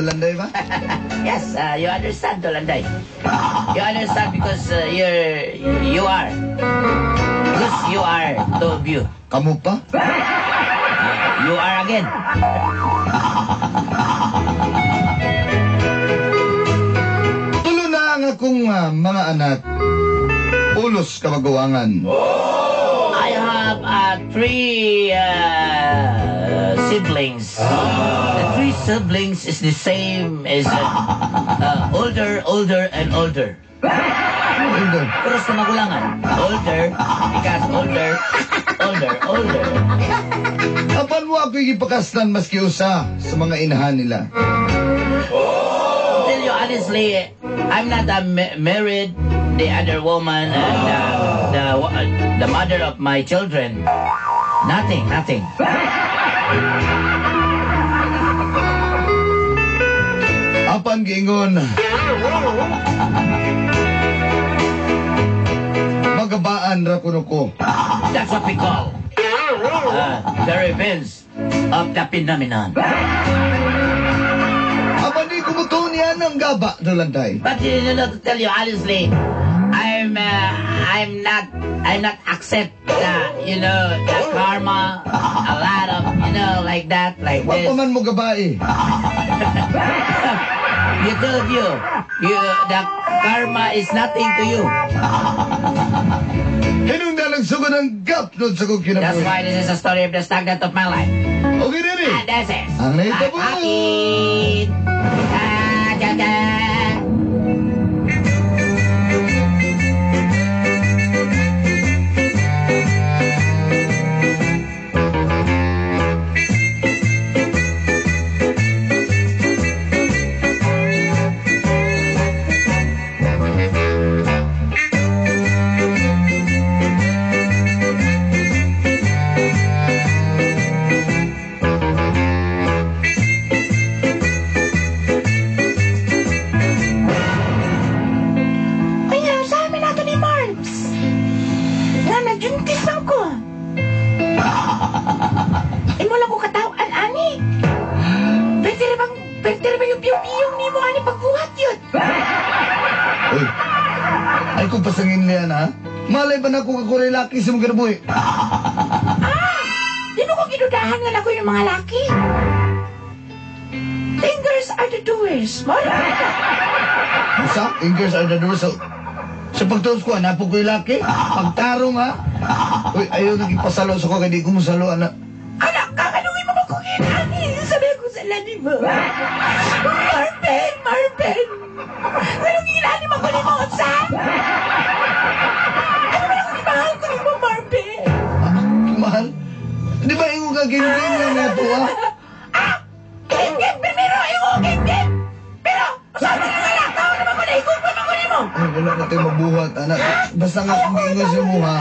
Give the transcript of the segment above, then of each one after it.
Landay ba? Yes, you understand, Tulanday. You understand because you are. Because you are, two of you. Kamu pa? You are again. Tulo na ang akong mga anak. Ulos kamaguwangan. Oh! I have three siblings. The three siblings is the same as older, older, and older. Older. Pero sa magulangan, older, because older, older, older. Apan mo ako ipakaslan maski usa sa mga inahan nila. Oh! Tell you honestly, I'm not a married the other woman and the mother of my children. Nothing, nothing. Apan giingon, magabaan ra kuno ko. That's what we call the revenge of the phenomenon. Apan di ko mutuon niya ng gaba, Dulanday. But you know, to tell you honestly, I'm not accept the, you know, the karma, a lot of, you know, like that, like this. Wa pa man mo gabae. You told you, the karma is nothing to you. Hinong nalagsugod ang gap nun sa kong kinabuhi. That's why this is a story of the stagnant of my life. Okay, Riri. And this is ang nahitabo. Akin. Ah, da, da. Ay kung pasangin niya na, malay ba na kung ako rin laki sa mga kinabuhi? Ah! Di mo ko ginudahan nga na ko yung mga laki. Fingers are the doers. Mara ka. Sa? Fingers are the doers. So, sa pagtuos ko, hanapin ko yung laki. Pagtarong ha. Uy, ayaw nagipasalo sa ko, kaya di ko masalo, anak. Anak, kakanungin mo ba kung inani? Sabi ko sa lani mo. Marvin! Marvin! Anong inani mo ko ni Monsa? Ano ba akong imahal ko ni mo, Marvin? Ah, mahal? Di ba ingo ka game-game lang na ito, ha? Ah! Game-game! Primero, ingo game-game! Pero, sabi na nga lang, tao naman ko na, ikong pa ko ni mo! Ay, wala na tayong mabuhat, anak. Basta nga kung ingo sa mo, ha?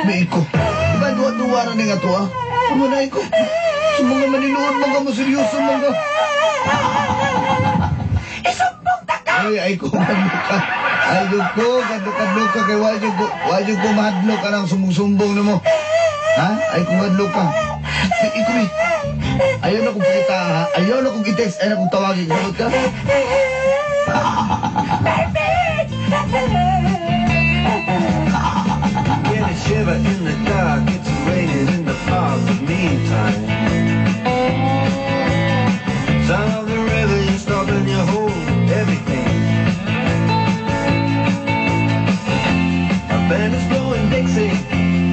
May iko. Di ba, duwa-duwa na nga ito, ha? Ano na, iko? Sa mga maninuod, mga maseryoso, mga... Isumbong ta ka! Ay, ay ko, kadlok ka. Ay, ko, kadlok ka. Kaya wajud ko mahadlok ka ng sumbong-sumbong na mo. Ha? Ay, kung hadlok ka. Iko, eh. Ayaw na kong pakita, ha? Ayaw na kong i-text. Ayaw na kong tawagin. Sabot ka? Perfect! Get a shiver in the dark. It's raining in the park. But meantime, sound of the river, you stop and you hold everything. A band is blowing Dixie,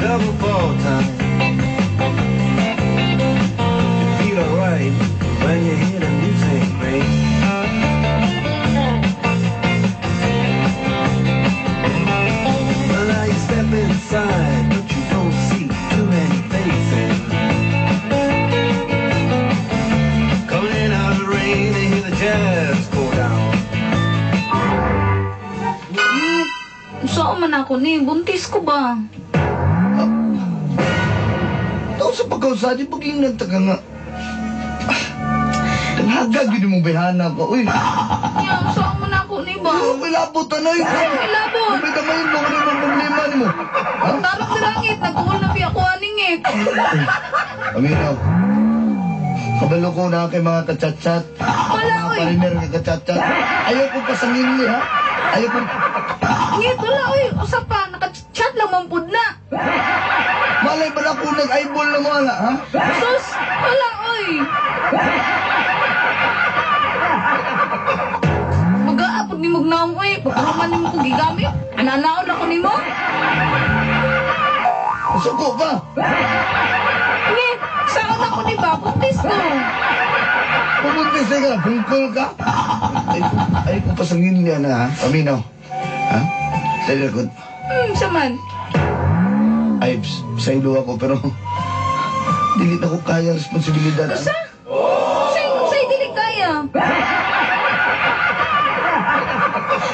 double fall time. You feel alright when you hear the music ring. Well, now you step inside, but you don't see too many faces. Coming in out of the rain, they hear the jazz go down. Saan man ako ni? Buntis ko ba? Ito sa pagkausa, di ba yung nagtaka nga? Hagag yun mong bayhana ko. Uy! Yan, saan man ako ni ba? Ay, may labot, anay! Ay, may labot! May damayin mo, ano yung problema ni mo? Ha? Tarok sa langit, nagkuhol na piya ko aningit. Aminaw. Kabalo ko na kay mga kachat-chat. Wala, Mga oy. pariner nga kachat-chat. Ayaw kong pasangili, ha? Ayaw kong... Ngit, wala, oy. Usa pa, naka-chat lang mampud na. Malay ba na ako nag-eyeball na mo, ala, ha? Sus, wala, oy. Mag-aapod ni Mugnaong, oy. Pagkahuman ni mo ko gigamit. Ananaon ako ni mo. Suko ba? Ngit, saan ako ni ba? Buntis ko. Pumuntis na ka, bungkol ka. Ay, kung pasangin niya na, ha? Paminaw. Ha? Sa likod. Saman. Ay, sa ilo ako, pero dili na ko kaya responsibilidad. Usa? Say, dili kaya.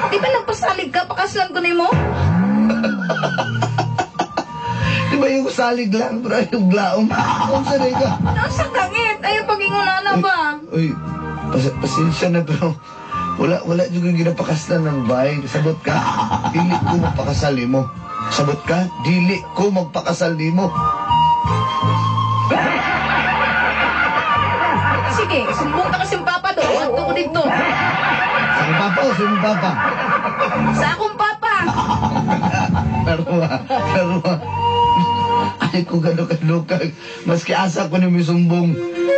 Di ba nagpasalig ka? Pakaslan ko nimo? Di ba yung salig lang, pero yung glaong? Kung sanay ka. Nasa kangit. Ayaw pag-ingon na ba? Uy, pasensya na, pero wala yung ginapakaslan ng bay. Sabot ka, dili ko magpakasal nimo. Sabot ka, dili ko magpakasal nimo. Sige, sumbong ka kasi papa do. Adto ko dito. Sa akong papa o sa imong papa? Sa akong papa. Karuha, karuha. Ay, kung gano'n kalukag. Maski asa ko ni misumbong.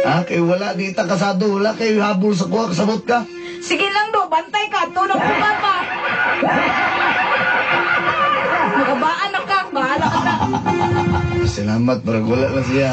Ha? Kay wala, di ita kasado. Wala kayo habol sa kuha. Kasabot ka. Sige lang do, bantay ka. Tulong ko papa. Makabaan na ka. Bahala ka na. Salamat, parang wala lang siya.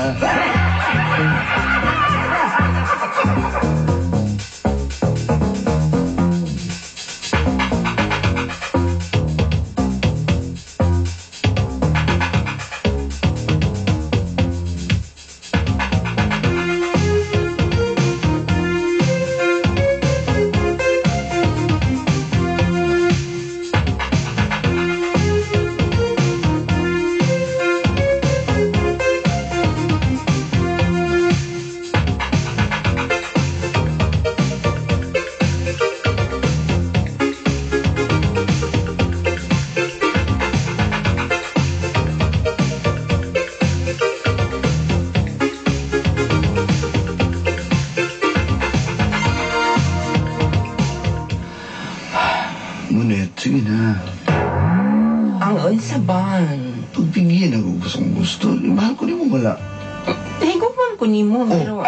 Ngunit, sige na. Ang unsa ba? Pagbigyan ako gustong gusto. Mahal ko ni mo wala. Higop man ko nimo, pero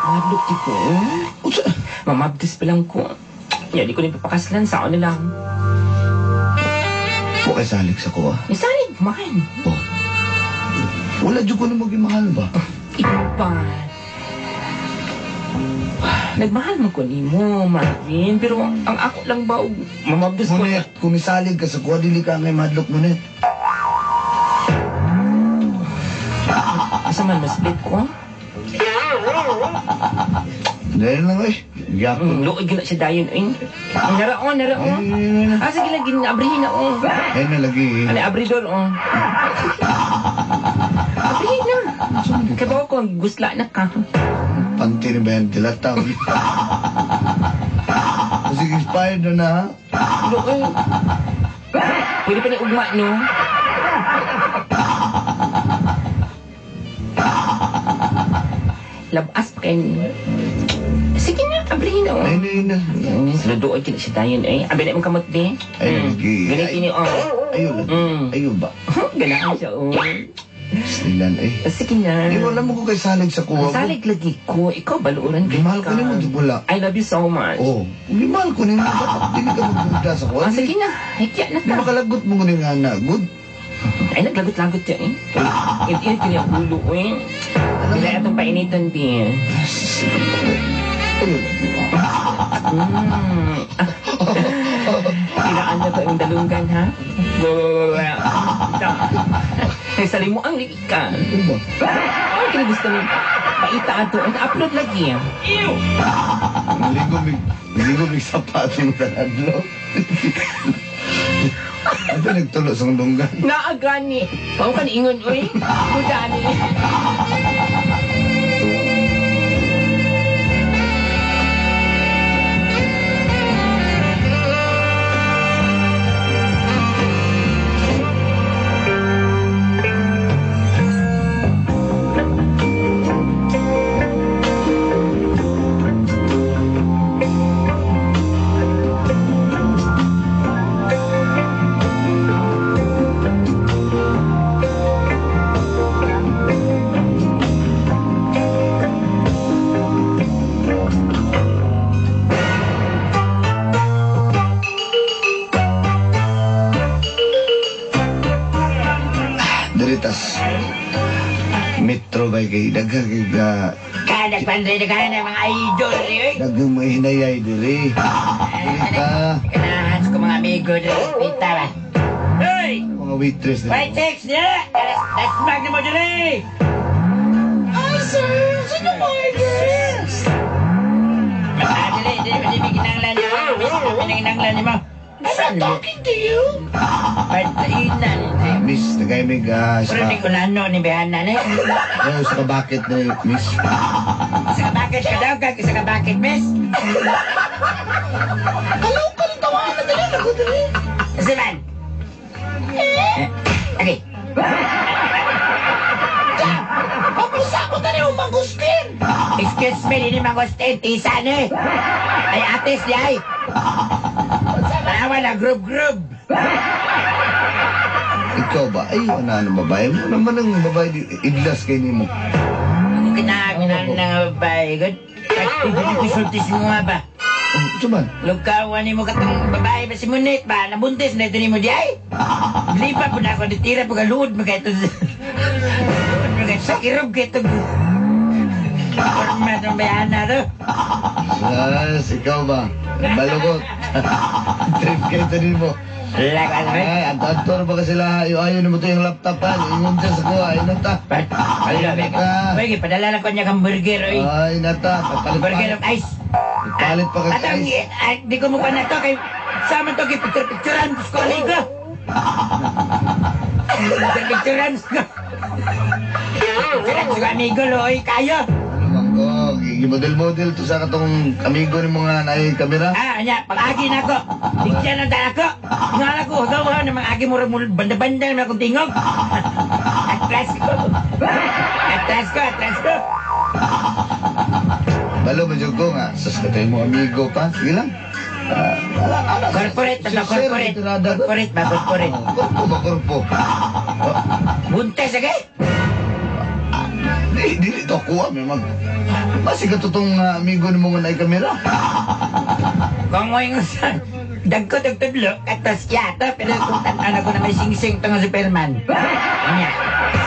madlok di ko. Unsa? Mamabdis pa lang ko. Ya, di ko ni papakaslan sa na lang. Wa kay salig sa kuha. Isalig man. Oh. Wala jud ko na magimahal ba? Ikaw pa. Nagmahal man ko nimo, Marvin. Pero ang ako lang ba, og mamabdis ko. Ngunit, kung misalig ka sa kuha, dili ka ngay madlok, ngunit. Asa man masplit ko? Dahil lang, eh. Gyapon. Luoy gina siya dayon, eh. Naraon, naraon. Ay, Ah, sige lang, ginabrihin na, oh. ay na lagi. Ano, abridor, oh. Abrihin na. Kaya ba ako, gusla na ka. Panty ni ba yan? Dilataw. Kasi expired na na, ha? Luoy. Pwede pa ni ugma, no? Labas pa kayo. Sige na, abrihin na, oh. Ay, na, na. Ludoy kina siya dayon, eh. Abi na imong kamot, di. Ay, lagi. Ganito ni, oh. Ayun, lagi. Ayun ba? Ganahan siya, oh. Silan, eh. Sige na. Di wala mo ko kay salig sa kuha. Salig lagi ko. Ikaw, baluran ka. Mahal ko nimo, di wala. I love you so much. Oh, kung mahal ko nimo, dapat dili ka magduda sa kuha. Ah, sige na. Hikya na Di ka. makalagot mo ko ni nga na. Good. Ay, naglagot-lagot siya, eh. Init kini ang ulo, eh. Bila atong painitan, din. Ayun. Kiraan na to yung dalunggan, ha? Ay, sali mo ang likan. Ano ba? Ay, kini gusto mo. Paita ato. Ang upload lagi. Ew! Naligo mig sapato sa adlaw. Ano nagtulo sa lunggan? Naagani. Pao ka niingon, uy. Kudani. Kay daghan kay Kada pandre na kaya mga idol diri oy. Daghang mga hinayay diri. Dili ka. Kanahan ko mga amigo diri pita ba. Hey! Mga waitress diri. White chicks niya! That's mag mo diri! Ay, sir! Sino mo order? Ah, dili, dili, dili, ginanglan niyo. Dili, ginanglan niyo. I'm not talking to you. Pagtainan. Miss, tagay mig Pero sa ni kulano ni Behana ni. Oh, sa kabakit na miss. Sa kabakit ka daw, kag sa kabakit, miss. Kalaw ka ng tawanan na dali. Ako dali. Kasi man. Eh, okay. Papusa ko dali mo mangustin. Excuse me, dili mangustin. Tisa ni. Ay, atis di ay. Tanawa na, group-group. Ikaw ba? Ay, wala na babae mo naman ang babae di idlas kay nimo. Ako kinakailangan ng babae. Good. Ay, ko sultis mo nga ba? Oh, man? Lukawan ni mo katong babae ba si Munit ba? Nabuntis na ito ni mo di ay. Lipa po na ako, ditira po ka luod mo kayo ito. Luod mo kayo, sakirob kayo ito. Forma ng bayana to. Yes, ikaw ba? Balugot. Trip kayo ito din mo. Ay, anto-anto ba kasi sila? Ayaw mo ito yung laptop ha. Ingon siya sa kuha. Ay, nata. Ay, nata. Oy, padala lang ko niya kang burger, oy. Ay, nata. Papalit pa. Burger of ice. Palit pa kag ice. Di ko mukha na to. Kay, sama to, kay picture-picturean. Gusto ko, aligo. Picture-picturean. Picturean sa amigo, loy. Kayo. Oh, model-model to sa katong amigo ni mga naay kamera. Ah, anya, pag-agi na ako. Bigyan na tayo ako. Nga ako, gawa na mga agi mo banda-banda na akong tingog. Atras ko. Atras ko, atras ko. Balo ba dyan ko nga? Sas katay mo amigo pa. Sige lang. Corporate, to, corporate. Corporate ba, corporate. Korpo ba, korpo? Buntes, okay? Dili to ako, may mag... Masig ito tong amigo ni mo nga naay kamera. Kung mo yung dagko dagtudlo, katos yata, pero kung tanaw ko na may sing-sing itong Superman. Anya,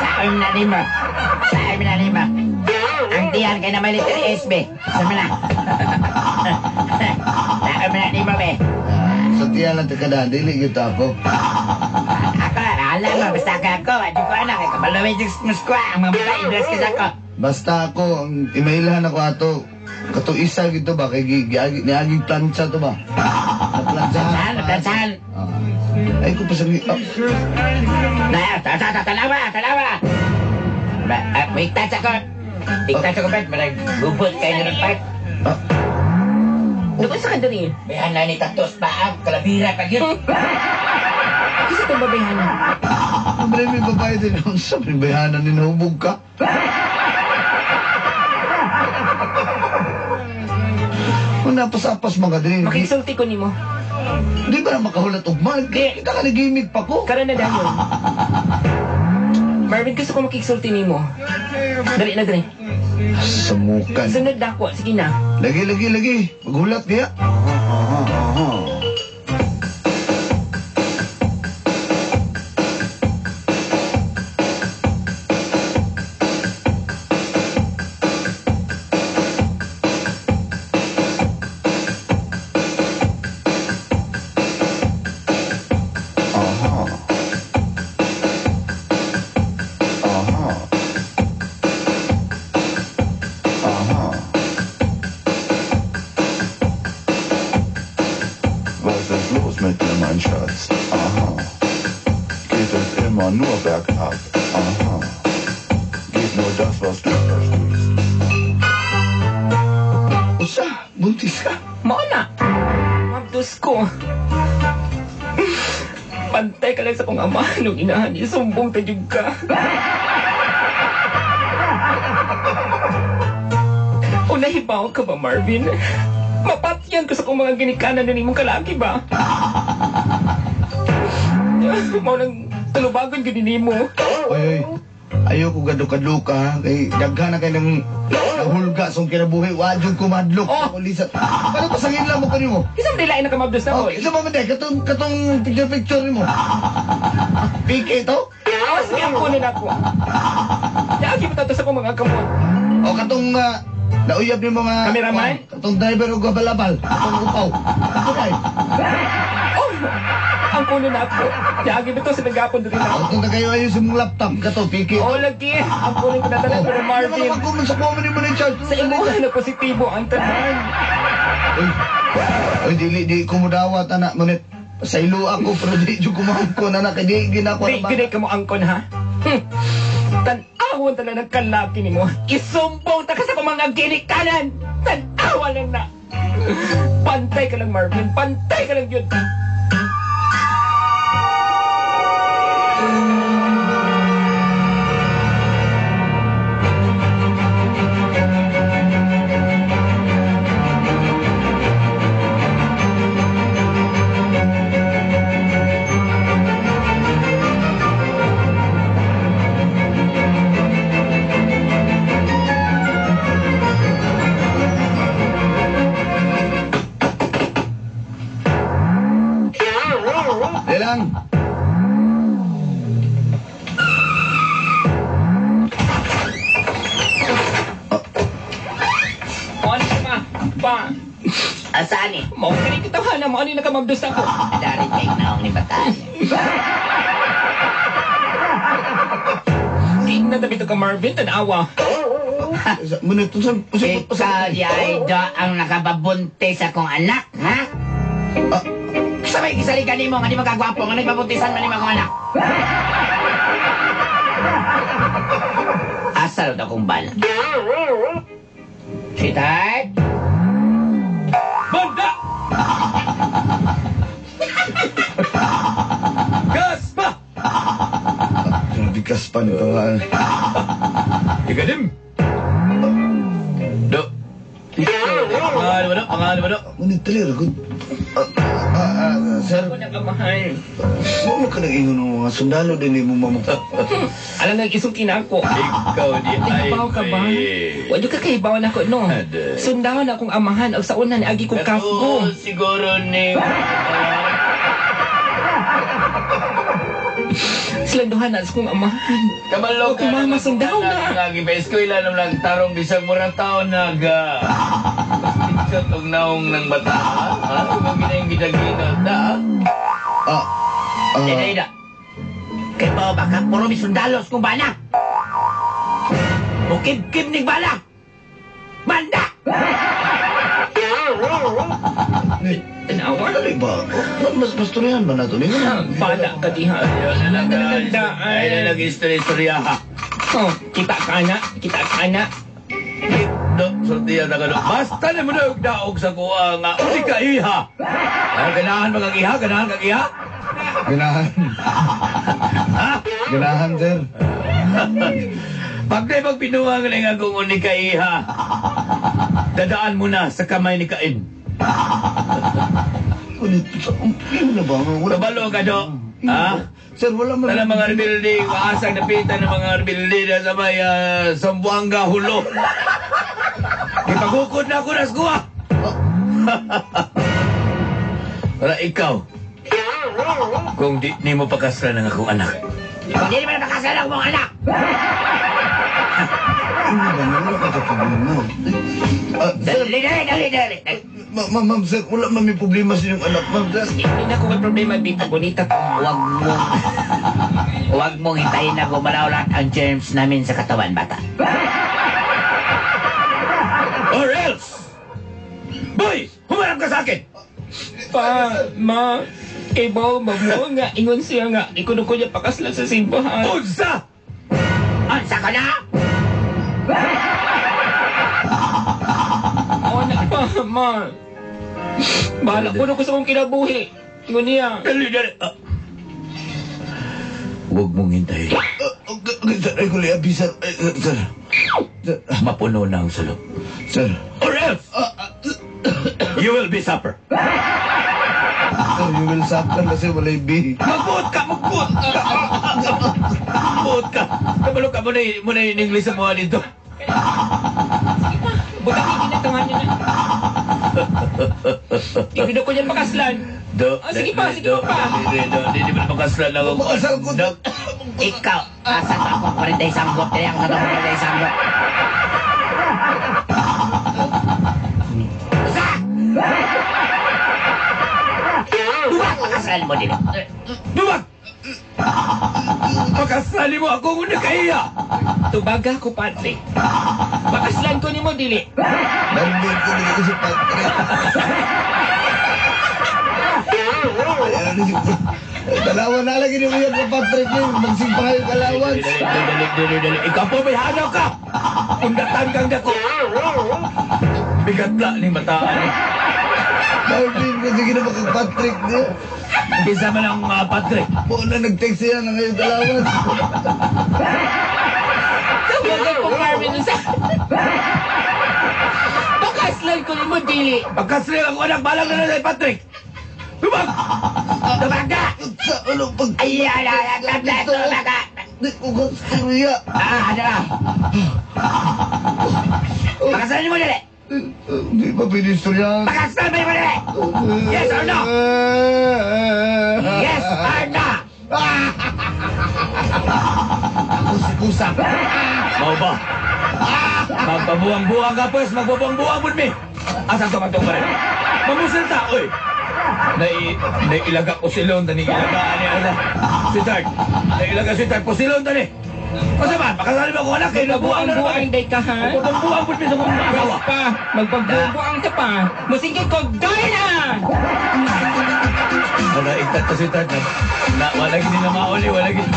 saan na nimo? Saan na nimo? Ang tiyan kay na may letter S, be. Sama na. Saan na nimo, be? Sa tiyan lang takada, dili kita ako. Ako, alam mo, basta ka ako, di ko anak, kabalawin yung muskwa, ang mga babae, bless ka sa ako. Basta ako, ang emailhan ako ato, kato isa gito ba, kay niaging plancha to ba? Naplantsahan. Naplantsahan, naplantsahan. Ay ko pa sa... Na, tanawa, tanawa. May touch ako. Iktas ako, Bert, marag bubot kayo ng part. Doon sa kadiri. May hanay ni Tatos Paab, kalabira pag yun. Kasi itong babayhanan. Ano may babae din? Sa may bayanan ni nahubog ka? Kung napasapas mga din. Makisulti ko nimo. Di ba na makahulat ugma? Kita ka nag-gimmick pa ko. Karon na dayon. Marvin, gusto ko makiksulti nimo. Dali na dali. Sa mukan. Sunod dako, sige na. Lagi, lagi, lagi. Maghulat niya. Was ist los mit dir, mein Schatz? Aha. Geht es immer nur bergab? Aha. Geht nur das, was du verstehst? Usa, buntis ka. Mao na. Mabdos ko. Pantay ka lang sa kong ama nung inahan, isumbong ta jud ka. O nahibaw ka ba, Marvin? Mapatyan ko sa kong mga ginikanan na nimong kalaki ba? Mao nang tulubagon gud nimo. Oy, oy. Ayoko gado-kadlo ka, ha? Kay daghan na kay nang nahulga sa kinabuhi. Wa jud ko madlok. Oh. Lisat. Paano pasangin lang mo kanimo? Kinsa man dilain na ka mabdos na Oh, boy? isa ba man katong katong picture-picture nimo. PK to? Awas gyud ko na nako. Niagi pa to sa akong mga kamot. O katong nauyab ni mga Cameraman? Katong driver og balabal, katong upaw. Ako. Oh, ang kuno na ako. Niagi ba to sa nagapon diri na. Katong nagayo ayo sa mong laptop kato piki. Oh, lagi. Ang kuno ko na tanan pero Marvin. Ano man sa kuha mo ni charge? Sa imo na positibo ang tanan. Oy, dili di ko mudawat anak munit. Sa ilo ako pero di jud ko maangkon anak kay di ginako Di gid ka mo angkon ha. Tan-awon tanan ang kalaki nimo. Isumbong ta ka sa akong mga ginikanan. Tan-awa lang na. Pantay ka lang Marvin, pantay ka lang yun. Ilang? Ano ma? Pa. Asaan eh? Mao kani kitawhana, mao ni nakamabdos ako. Dari kay naong ni bataan. Tingnan tabi to ka Marvin, tanawa. Munit sa Ikaw di ay do ang nakababuntis akong anak, ha? Sabay gisaligan nimo nga di magkagwapo nga nagbabuntisan man nimo akong anak. Asa daw akong bala? Sweetheart? Banda! Gaspa! Grabe kaspa nito ha. Igadim! Do. Pangalan mo do, pangalan mo do. Munit dali ra gud. Sir, Ako nagamahan. mo ka nag-ingon ng mga sundalo din mo mamukha. Alam nga isulti na ako. Ikaw di ay. Nagbaw ka ba? Wa ka kahibaw na ako, no? Sundahon akong amahan og sa una ni agi ko kafgo. Siguro ni... Silang duha na sa kong amahan. Kabalo ka mama, sundahon na. Lagi pa eskwela nung nagtarong bisag murang taon nag... Picture og naong ng bata. Ha? Kung ginang gidaginot da. Ida, ida. Kay pa ba ka? Puro mi sundalos kung bana. Mukib-kib ning bala. Manda! Tanawa? Dali ba? Mas pastoryahan ba nato? Bala ka diha. Ayun na lang. Tandaan. Ay na lang istorya-istorya ha. Oh, kita ka na, kita ka na. Do, sultiyan na ka do. Basta na mo na daog sa kuha nga uli ka iha. Ay, ganahan ba kag iha? Ganahan kag iha? Ganahan. Ha? Ganahan, sir. Pag di pagpinuwang na nga kung uli ka iha, dadaan mo na sa kamay ni Kain. Ulit, yun na ba? Wala Kabalo ka do. Ha? Sir, wala man. Tala mga rebelde, maasang napitan ng mga rebelde na sa may Zamboanga, Hulo. Ipagukod na ako na sa kuha. Wala ikaw. Kung di ni mo pakaslan ang akong anak. Kung di mo na pakasal ang mong anak. Ano ba? Wala ka sa problema. Sir, Dali, dali, dali, dali. Ma'am, ma'am, sir, wala man may problema sa inyong anak, ma'am, sir. Hindi na ako may problema dito. Bonita ko. Huwag mong hintayin na gumalaw lahat ang germs namin sa katawan, bata. Or else! Boy! Humarap ka sa akin! Pa, ma, kay ba mo nga, ingon siya nga, ikuno ko niya pakaslan sa simbahan. Unsa! Unsa ka na? Oo na pa, ma. Bahala ko na ko sa akong kinabuhi. Ingon niya. Dali, dali. Huwag mong hintayin. Okay, sir, ay, kuli, abi, sir. Ay, sir. Sir, Mapuno na ang sulok. sir. Or else! You will be supper. Sir, you will suffer kasi walay B. Magbuot ka! Magbuot ka! Magbuot ka! Kabalo ka mo na yung English sa mga dito. Sige pa, butang ginatungan niya na. Ikuno ko niya pakaslan. Do, Ah, sige pa, sige pa pa. Di, di, di, di, di mo na makaslan ako. Makasal ko. Ikaw, asa to akong 40 sanggot? Dili ang sa akong 40 sanggot. Usa! Duwag! Pakasal mo dili. Duwag! Pakasali mo ako kung nakaiya! Tubaga ko, Patrick. Pakaslan ko nimo dili. Nandun ko dili ko si Patrick. Dalawa na lagi ni Uyab ka Patrick. Magsimpa kayo kalawan. Dali, dali, dali, dali. Ikaw po, may hanaw ka! Pundatan kang dako. Bigatla ni mataan. Marvin, kung sige na kag Patrick niya. Bisa man ang Patrick. Po na nag-text siya na ngayon kalawan. Tubaga ko, Marvin. Usa! Pakaslan ko nimo dili. Pagkasli ako anak, balang na na Patrick! Tubag! Tubaga! Sa ano pag... Ay, ay, ay, ay, ay, ay, tubaga! Di ko gastorya. Ah, ano na? Pakaslan mo dili. Di pa pinistorya. Pakaslan mo dili. Yes or no? Yes or no? Ako si Kusap. Mau ba? Magpabuang-buang ka pues, magpabuang-buang pud mi. Asa to katong pa rin? Mamusil ta, oy. Nailaga ko silon tani ilaga ani ana. Sweetheart, nailaga sweetheart ko silon tani. Kasi ba, pakasali mo ako anak kay nabuang na naman. Buang day ka, ha? Magpabuang pud mi sa kong asawa. Pa, magpagbubuang ka pa. Musingkit ko, gawin na! Wala igtat ta sweetheart na. Na wala gid na mauli, wala gid.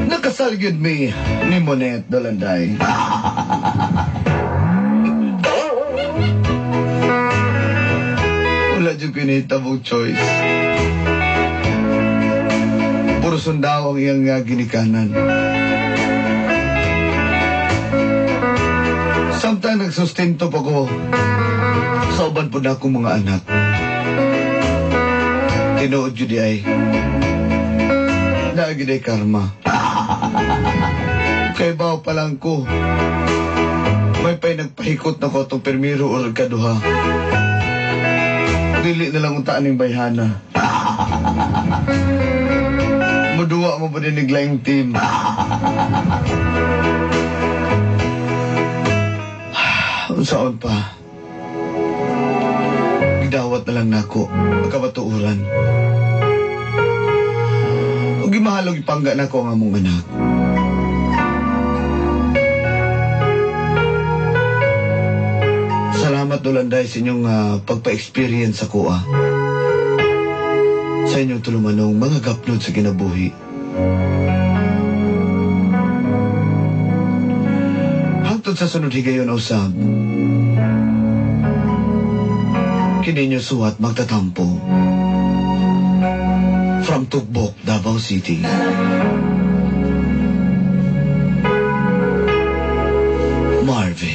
Nakasal gyud mi ni Monet Dolanday. Wala jud kinitabong choice. Puro sundaw ang iyang ginikanan. Samtang nagsustento pa ko sa uban po na akong mga anak. Tinuod jud di ay naa gyud ay karma. Kay bawo pa lang ko, may pa'y nagpahikot na ko atong permiro o kaduha. Dili na lang untaan ning bayhana. Muduwa mo ba din naglaing team? Unsaon pa? Gidawat na lang nako, kabatuoran. Ug gimahalog ipangga nako ang among anak. Salamat Dolanday sa inyong pagpa-experience sa kuha. Sa inyong tulumanong mga gapnod sa kinabuhi. Hangtod sa sunod higayon usab, kini ninyo suwat magtatampo. From Tugbok, Davao City. Marvin.